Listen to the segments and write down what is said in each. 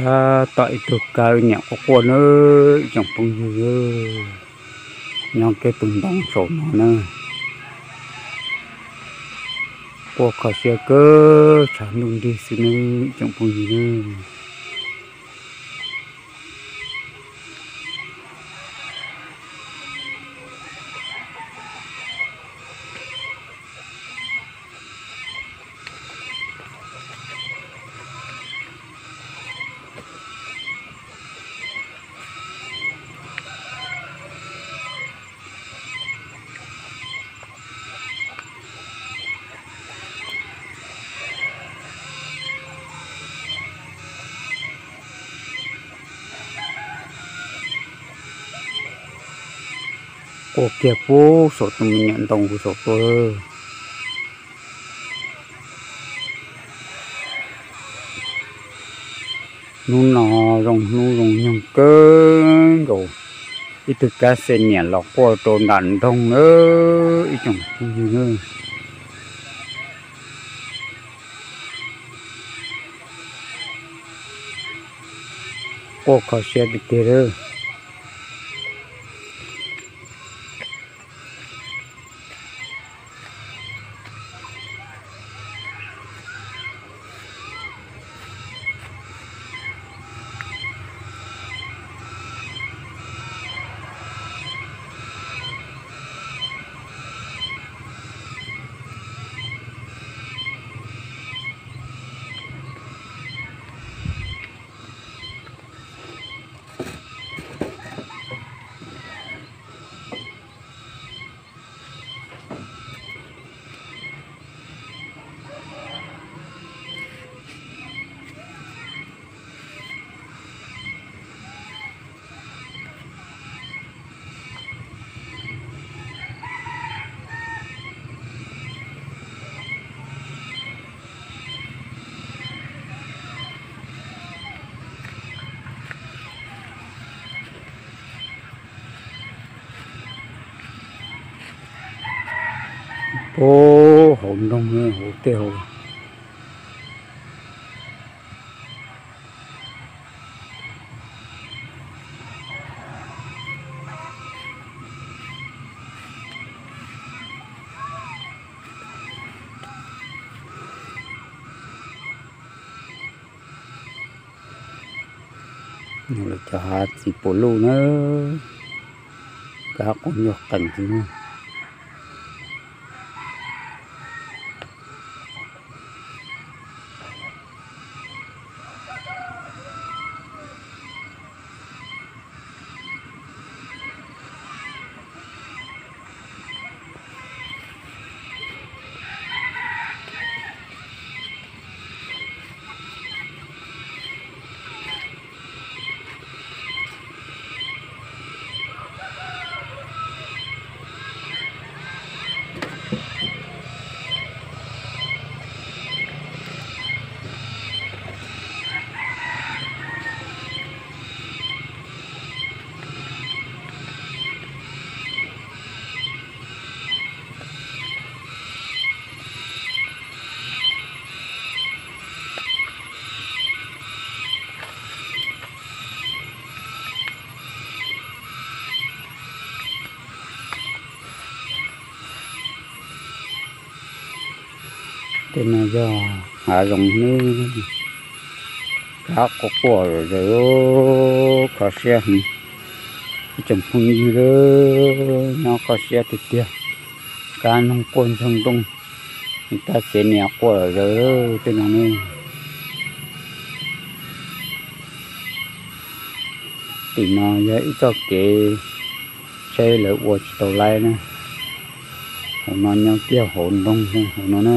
Tab tom ib tug kab niam quaj quaj na, ib tsoom phooj ywg, nyob kiag tus ntoo saum no na. Quaj kho siab kawg, tshav ntuj nrig xwb na, ib tsoom phooj ywg na. Quaj kiag puag saum tus me nyuam ntoo kuv saum tuaj. Hnub no zoo hnub zoo nyoog kawg nkaus, ib tug kab xe niam los quaj rau nram nroog na, ib tsoom phooj ywg na. Quaj kho siab tiag tiag lawm. Puag hauv nroog, hauv tej hauv. Lawv cov hav txiv puas luj na, kab quaj nyuag qees xwb na. Tej no yog hav zoov nawb, kab quaj quaj zom zaws, kho siab heev. Ib tsoom phooj ywg, nyob kho siab tiag tiag, kab noog quaj ntsoog nrooj, kab xev niam quaj zom zaws tej no nawb. Tim no yog ib txoj kev tsheb lawv ua tsis tau laib na. Hauv no nyob kiag hauv nroog hauv no na,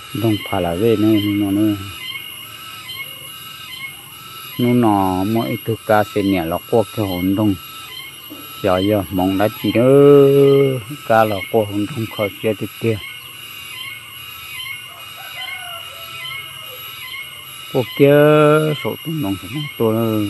nroog Pha La Vej na no na. Hnub no muaj ib tug kab xev niam los quaj kiag hauv nroog, xyov yog hmoov dab tsi na, kab los quaj hauv nroog kho siab tiag tiag. Quaj kiag saum tus ntoo saum no tuaj.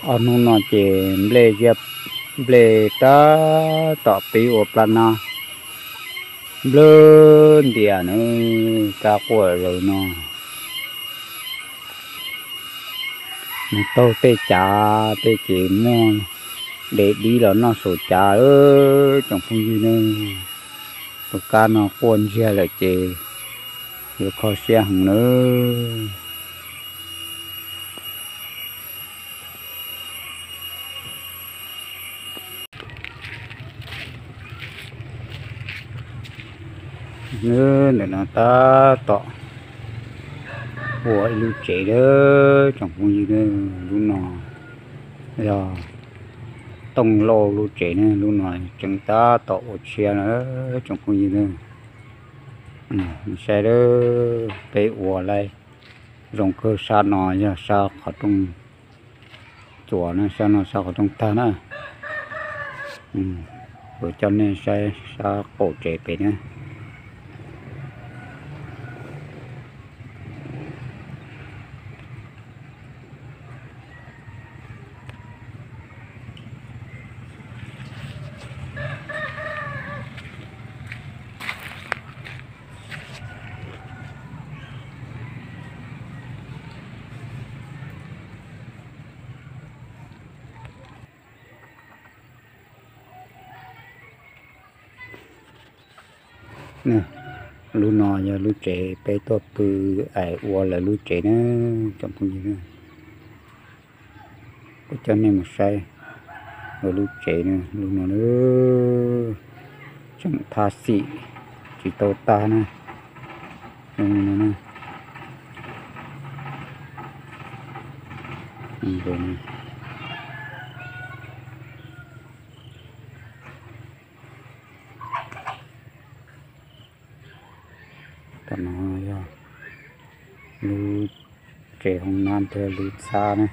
Ob hnub no ces nplej ziab, nplej tab tom pib ua plab nab, nplawg ntias na, kab quaj zaws no. Nws taug tej cav tej ces muaj de dib los noj saum cav, tsoom phooj ywg na. Tus kab no quaj ntsiag lawm ces yuav kho siab heev nawb. Ntawm no tab tom ua ib lub tsev lawm tsoom phooj ywg. Lub no yog Tooj Lauj lub tsev ne, lub no tseem tab tom ua tshiab na tsoom phooj ywg. Saib, peb ua lawm zoo kawg. Sab no yog sab qhov rooj txuas na, sab no sab qhov rooj tag na. Kuv coj nej saib sab qaum tsev pem na. Lub no yog lub tsev peb tuaj pw, ua lawv lub tsev na tsoom phooj ywg. Kuv coj nej mus saib lawv lub tsev na, lub no tseem thab xim tsis tau tag na. Tam no yog lub tsev hoob nab thiab lub txhab na.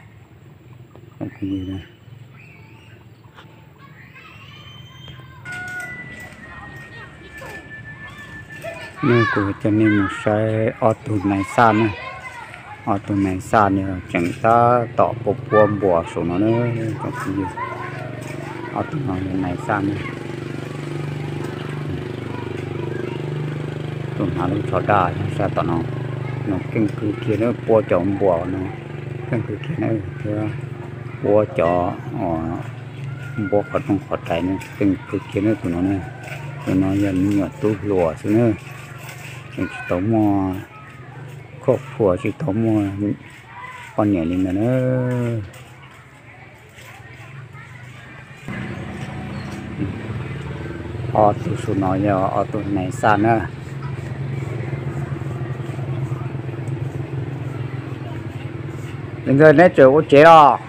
Hnub no kuv coj nej mus saib ob tug nais xaj na. Ob tug nais xaj no tseem tab tom puab puab npuas saum no na tsoom phooj ywg. Ob tug no yog nais xaj na. Tus hnav lub tsho daj sab tom no, no keej kwv kiag na, puab cov npuas no keej kwv kiag na, thiab puab cov npuab qhov rooj qhov rais no keej kwv kiag na tus no na. Tus no yog me nyuam tub hluas xwb na, tseem tsis tau muaj khoj phuas, tsis tau muaj poj niam li ntawd na. Ob tug saum no yog ob tug nais xaj na. Li ntawd neb tseem ua tsev los?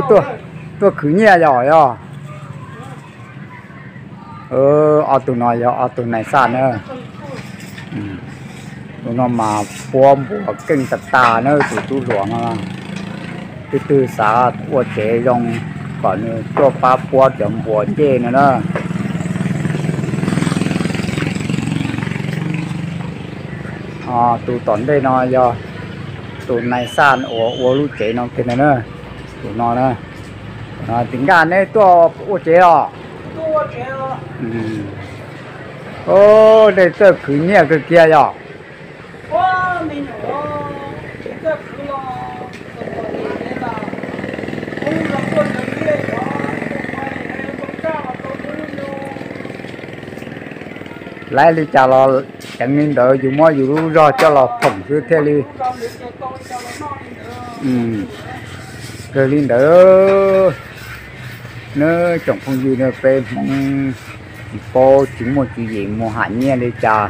Tuaj khwv nyiaj yog yog. Ob tug no yog ob tug nais xaj na. Tus no mas puab npuas keej tag tag na, tus tub hluas no. Twb twg xav ua tsev zoo kom nws tuaj pab puab cov npuas ncej no na. Tus tom ntej no yog tus nais xaj uas ua lub tsev no kiag ntag na. Tus no na, tim nkaj neb tuaj ua tsev los? Nej txawj khwv nyiaj kawg kiag yog? Laiv li cas los ceev li ntawd, yus muab yus lub zog coj los phoom xwb thiaj li kawg li ntawd. Nawb tsoom phooj ywg, peb Hmoob tsis paub tsis muaj tswv yim mus ham nyiaj li cas,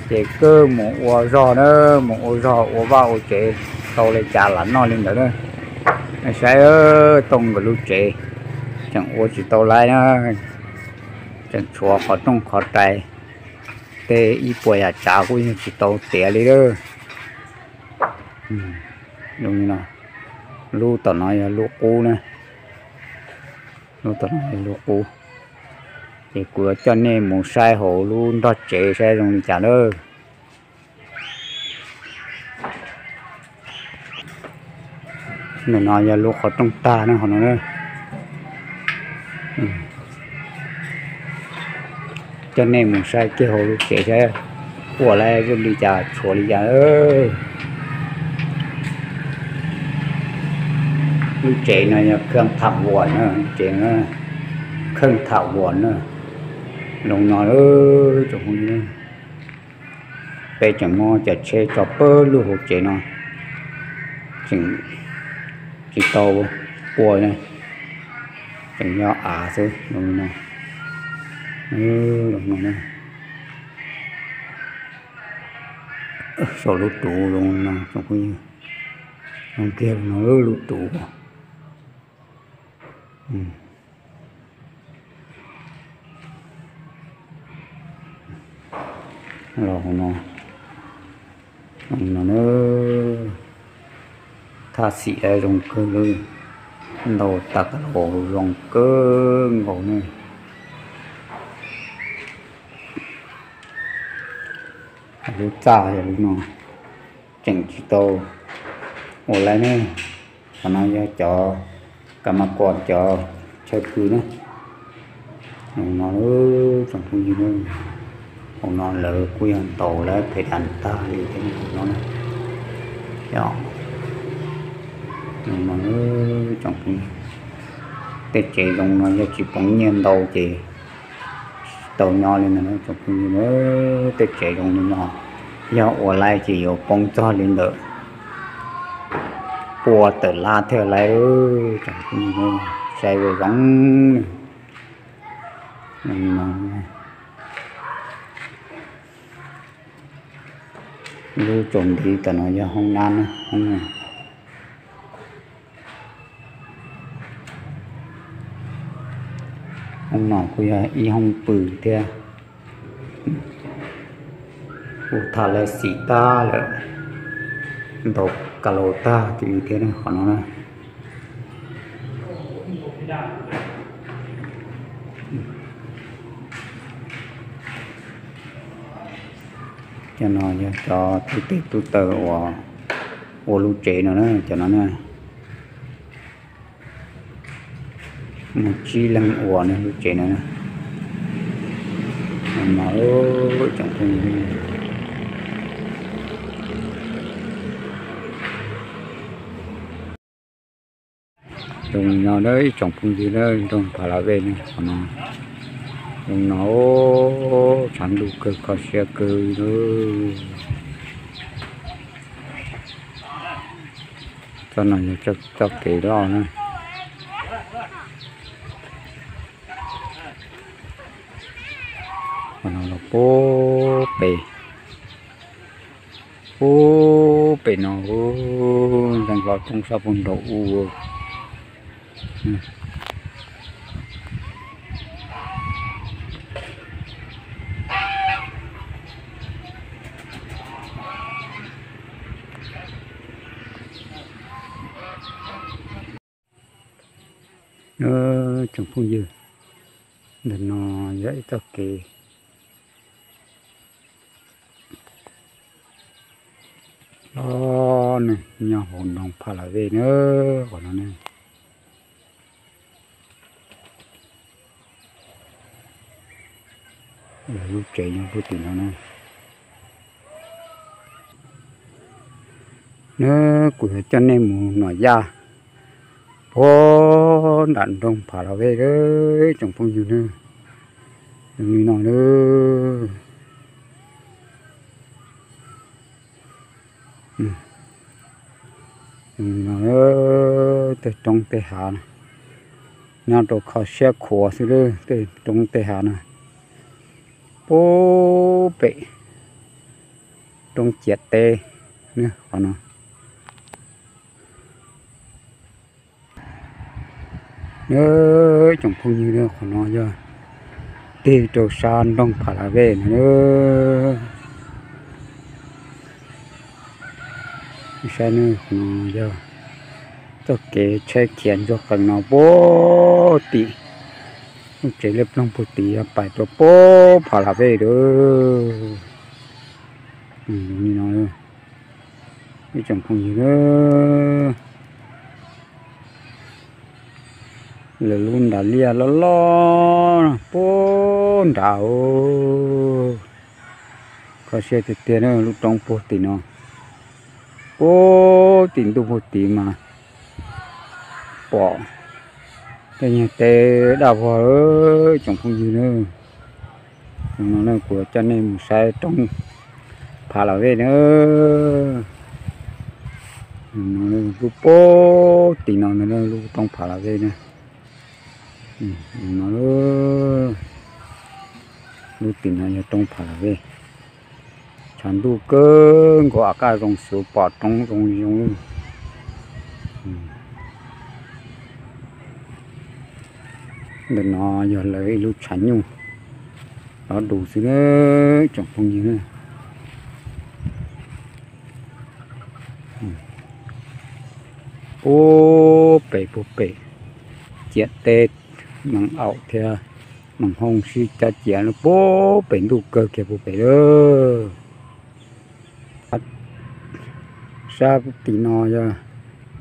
ces kawg mus ua zog na, mus ua zog ua vaj ua tsev tau li cas lam noj li ntawd na. Saib Tooj nkawd lub tsev tseem ua tsis tau laiv na, tseem tshuav qhov rooj qhov rais, tej ib puas yam tsav kuj yeej tsis tau tiav li lawm. Lub tom no yog lub qub na, lub tom no yog lub qub. Ces kuv yuav coj nej mus saib hauv lub nrog tsev saib zoo li cas lawm. Ntawm no yog lub qhov rooj tag na, qhov no na. Coj nej mus saib kiag hauv lub tsev saib ua lawm zoo li cas tshuav li cas. Lub tsev no yog kheej tham vuas na, lub tsev no kheej tham vuas na. Zoo no, tsoom phooj ywg, peb tseem muab cov tsheb tso pawg lug hauv tsev no, tseem tsis tau ua, tseem nyob av xwb no. Saum lub tuv zoo no, tsoom phooj ywg, zoo kiag no lub tuv. Los no, no na, thaj xim zoo kawg li, ntau tas los zoo kawg nkaus ne. Lub txaj yog li no, tseem tsis tau ua lawm ne. Qhov no yog cov kas mas kuam cov chaw pw na. Hauv no, tsoom phooj ywg, hauv no lawv kuj yog ntaus lawv phem das tag li thiab no. Tsoom phooj ywg, tej tsev zoo no yog tsis poob nyiaj ntau ces tsis tau nyob li no tsoom phooj ywg. Tej tsev zoo li no yog ua lawm ces yuav poob txog li ntawm pua tawm lab thiaj lawm tsoom phooj ywg, saib zoo zoo. Lub tsaus nti tam no yog hoob nab na. Hoob no kuj yog ib hoob pw thiab. Kuj tham lawv xim tag lawm, ntaus kas laus tag twb thiab qhov no na. Cov no yog cov tub teg tub taw uas ua lub tsev no na, cov no na. Muaj tsib leeg ua lub tsev no na. Mas tsoom phooj ywg, zoo li no ib tsoom phooj ywg, nroog Pha La Vej ne, qhov no zoo no, tshav ntuj kawg kho siab kawg li. Txoj no yog txoj kev loj na. Qhov no los puag pem, puag pem no, ncees los roob sab puag nraum ub. Tsoom phooj ywg, ntawm no yog ib txoj kev loj ne, nyob hauv nroog Pha La Vej na, qhov no ne. Lub tsev nyob puag tim no na. Neb, kuv yuav coj nej mus nom yaj puag nram nroog Pha La Vej, tsoom phooj ywg na. Zoo li no na. Zoo li no, tej roob tej hav no, nyob rau kho siab khuav xwb lawm, tej roob tej hav no. Puag pem roob ciam teb, qhov no. Neb, tsoom phooj ywg, qhov no yog tig rau sab nroog Pha La Vej no. Saib, qhov no yog txoj kev tsheb khiav ntsuag qees no puag tim lub tsev liaj ploog puag tim yog pais rau puag Pha La Vej lawm. Li no, ib tsoom phooj ywg, Lawv lub nram liaj loj loj puag nrad. Kho siab tiag tiag na, lub roob puag tim no, puag tim ntuj puag tid mas pom tej nyuag teb daj vog tsoom phooj ywg na. No kuv coj nej mus saib roob Pha La Vej na. Lub puag tim no ntag, lub roob Pha La Vej na. No, lub tim no yog roob Pha La Vej. Tshav ntuj kawg nkaus, av qaj zoo xwb, pom roob zoo li zoo li. Ntawm no yog lawv ib lub tshav nyuj lov dus xwb na, tsoom phooj ywg na. Puag pem, puag pem ciam teb, Mees Aum thiab Mees Hooj sib cab ciam puag pem ntuj kawg kiag puag pem lawm. Sab tim no yog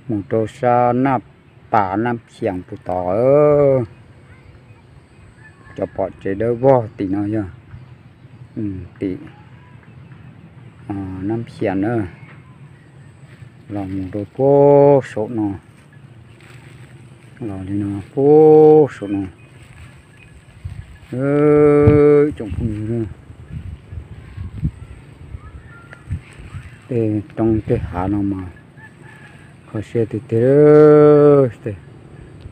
mus rau sab Naj Pas Naj Phias puag tod. Cov pom tsev dawb vog tim no yog tim Naj Phias na, los mus rau puag saum no, los li no puag saum no. Tsoom phooj ywg, tej roob tej hav no mas kho siab tiag tiag.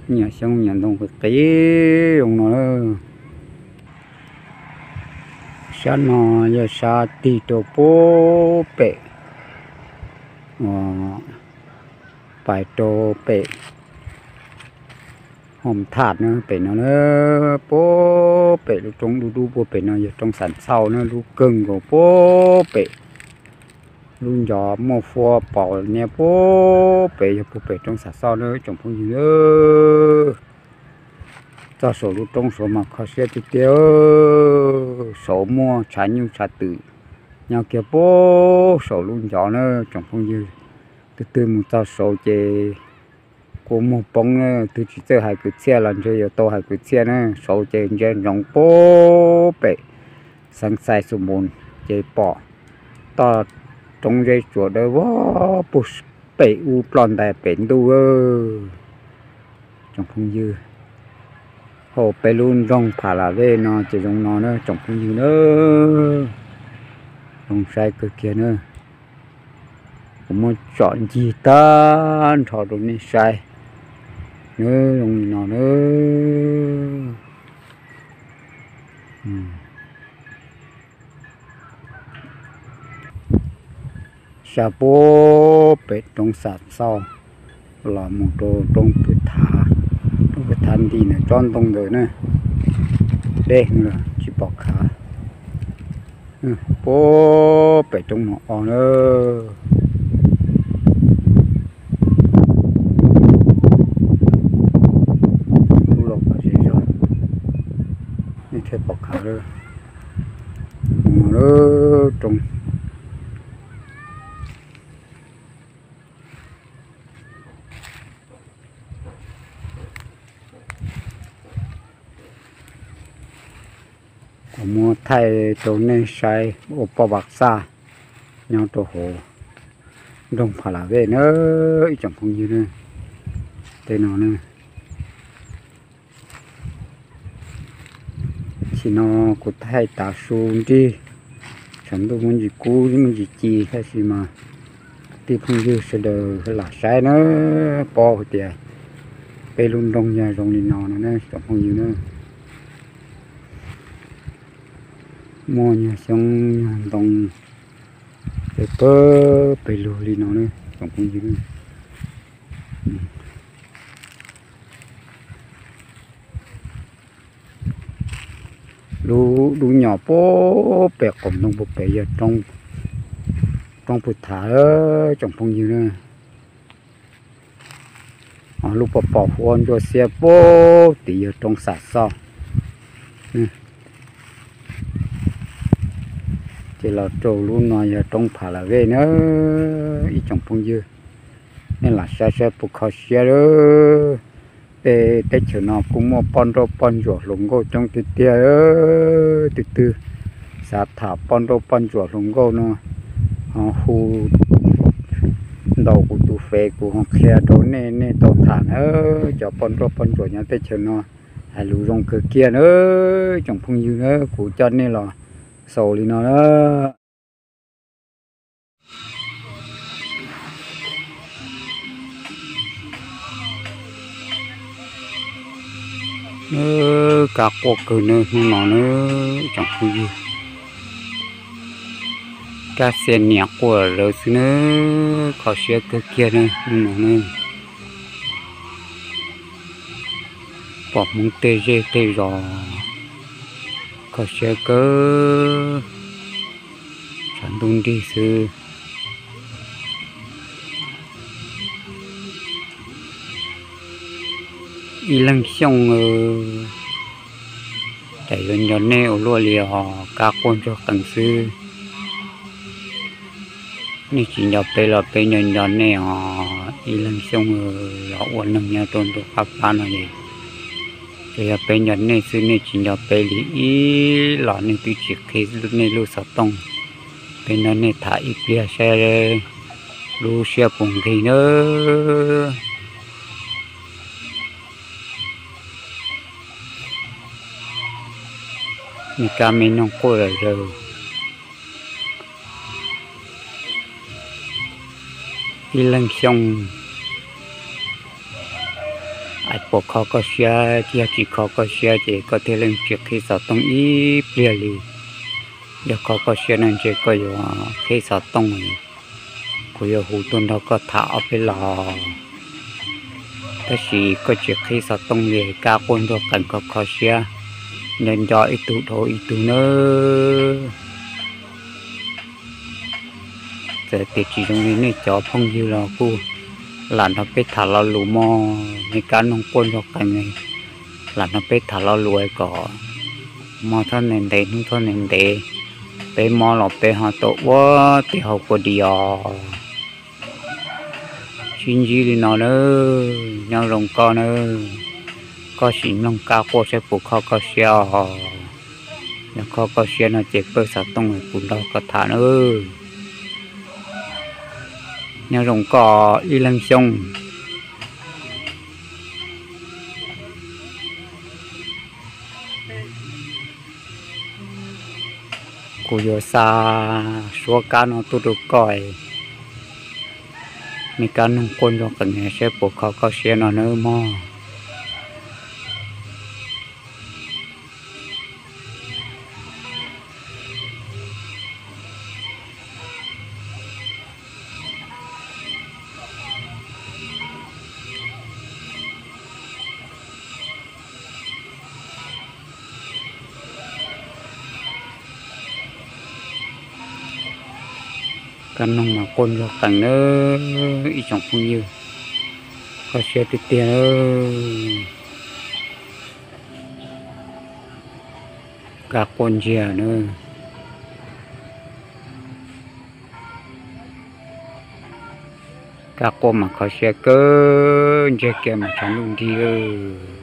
Nyiam xyoob nyiam ntoo qis qis zoo no. Sab no yog sab tig rau puag pem, pais rau pem Hooj Thaj na, pem no na. Puag pem lub roob dub dub puag pem no yog roob Xam Txhauj na, lub kawg nkaus puag pem. Lub ncov muaj huab pos niab puag pem yog puag pem roob Xam Txhauj na, tsoom phooj ywg. Txog saum lub roob saud mas kho siab tiag tiag. Saud muaj tshav nyuj tshav twm nyob kiag puag saum lub ncov na, tsoom phooj ywg. Tus twg mus txog saud ces kua muag poob na, twb tsis txawj hais kwv txhiaj los ntshe yuav tau hais kwv txhiaj na. Saud ces ntsia ntsoov puag pem Xeev Xais Xus Npus ces pom toj roob zeb tsuas dawb vog puag pem ub ploj ntais pem ntuj. Tsoom phooj ywg, hauv peb lub nroog Pha La Vej no ces zoo no na, tsoom phooj ywg na. Zoo saib kawg kiag na. Kuv muab tsom ncig tag nrho rau nej saib na, zoo li no na. Sab puag pem roob Xam Txhauj los mus rau roob Pw Thav, roob Pw Thav nti ntawm tsob ntoo ntawd na. Deb lawm tsis pom khav. Puag pem roob no o na. Lub los kom ze zog, nej thiaj pom khav lawm. Mus lawm roob. Kuv muab thaij rau nej saib ua poj vam xaj nyob rau hauv nroog Pha La Vej na, ib tsoom phooj ywg na. Tej no na, tam sim no kuv thaij tav su nrig, tshav ntuj muaj ntsis kub muaj ntsis ci tab sis mas kwv tij phooj ywg sawv daws lam saib na, paub hais tias peb lub nroog yog zoo li no no na tsoom phooj ywg na. Muaj nyuag xyoob nyuag ntoo pawg pawg pes lug li no na tsoom phooj ywg. Lub dub nyos puag pem qaum ntoo puag pem yog roob Pw Thav tsoom phooj ywg na. Lub pos pos huab ntsuab xiab puag tid yog roob Xam Xauj. Ces los rau lub no yog roob Pha La Vej na, ib tsoom phooj ywg. Nej lam saib saib puas kho siab lawm. Tej teb chaws no kuj muaj poj nrauj poj ntsuam hluas nkauj coob tiag tiag. Tus twg xav tham poj nrauj poj ntsuam hluas nkauj no, ho hu ntaus kuv tus fev, kuv ho qhia rau nej, nej tau tham na. Cov poj nrauj poj ntsuam nyob teb chaws no hais lus zoo kawg kiag na. Tsoom phooj ywg na, kuv coj nej los xaus li no na. Kab quaj kawg nawb hnub no nawb tsoom phooj ywg. Kab xia niam quaj zawv xwb nawb, kho siab kawg kiag nawb hnub no nawb. Pom hmoob tej zej tej zos, kho siab kawg, tshav ntuj nrig xwb. Ib leeg xyooj, cas yuav nco nej ua luaj li os, kab quaj ntsuag qees xwb. Nej tsis nco peb los peb nco nco nej os. Ib leeg xyooj los ua neeg nyob rau ntuj qab plab no es, tsuas yog peb nco nej xwb, nej tsis nco peb li ib los nej twb tsis qhib nej lub xov tooj. Peb nrog nej tham ib pliag saib lub siab puas nqig nawb. Me kab me noog quaj zom zaws. Ib leeg xyooj, es puas kho koj siab? Yog tsis kho koj siab ces koj thiaj li tsis qhib xov tooj ib pliag li. Yog kho koj siab no ntshe koj yuav qhib xov tooj, kuv yuav hu tuaj nrog koj tham ob peb los. Tab sis koj tsis qhib xov tooj li, kab quaj ntsuag qees, kho kho siab, nco nco ib tug dhau ib tug nawb. Txawm tias tsis zoo li nej cov phooj ywg los kuj lam nrog peb tham lo lus mog. Me kab noog quaj ntsuag qees, lam nrog peb tham lo lus kom hmo txhob ntev ntev, hnub txhob ntev ntev, peb mob los peb ho tau ua tej hauv kua dis os. Sib ntsib li no nawb, nyob zoo koj nawb. Koj sim mloog kab quaj saib puas kho koj siab os. Yog kho koj siab no ces pawj xov tooj kuv nrog koj tham nawb. Nyob zoo koj ib leeg xyooj. Kuv yuav xa suab kab no tuaj rau koj, me kab noog quaj ntsuag qees, saib puas kho koj siab no nawb mog. Kab noog mas quaj ntsuag qees nawb ib tsoom phooj ywg, kho siab tiag tiag nawb. Kab quaj ntsiag nawb. Kab quaj mas kho siab kawg, ntsiag kiag mas tshav ntuj nrig.